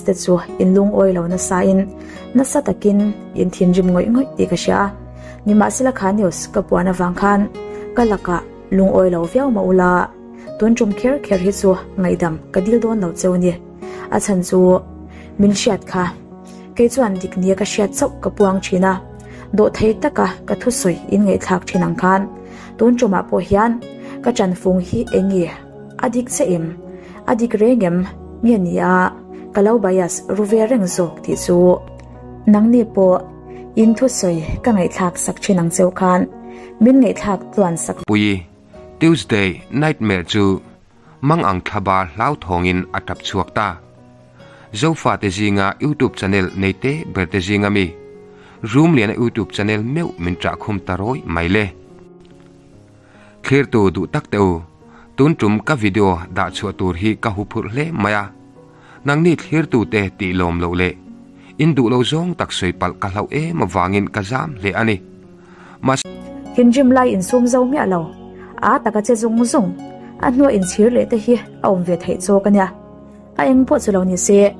te chu in lungawi lo nasa in nasa takin in thinrim ngawih ngawih tih ka hria a. Nimahsela kha news ka puan avang khan ka lakah lungawi lo viau mah ula tun tum kher kher hi chu ngaihdam ka dil dawn lo cheu ni. A chhan chu min hriat kha kei chuan dik nia ka hriat chauh ka puang thin a, dawhthei taka ka thusawi in ngaihthlak thin ang khan tun tumah pawh hian ka chanfung hi eng nge a dik che em? A dik reng em? Nge ni a, ka lo bias ru ve reng zawk tih chu nangni pawh in thusawi ka ngaihthlak sak thin ang cheu khan min ngaihthlak tluan sak. Pui, Tuesday Nightmare chu mang ang thlaba hlauthawngin a tap chhuak ta. Zofate zinga YouTube channel nei te ber te zinga mi Rumliana YouTube channel meuh min ṭah khum ta rawi mai le. Thlirtu duh tak teh u, tun tum ka video dah chhuah tur hi ka hu phurh hle mai a, nangni thlirtu te tih lawm loh leh in duh lo zawng tak sawi palh ka hlauh em avangin ka zam hle a ni. Mahse. Thinrim lai insum zo miah lo, a taka che zung zung, a hnuah inchhir leh te hi a awm ve theih chawk a nia. A eng pawh chu lo ni se.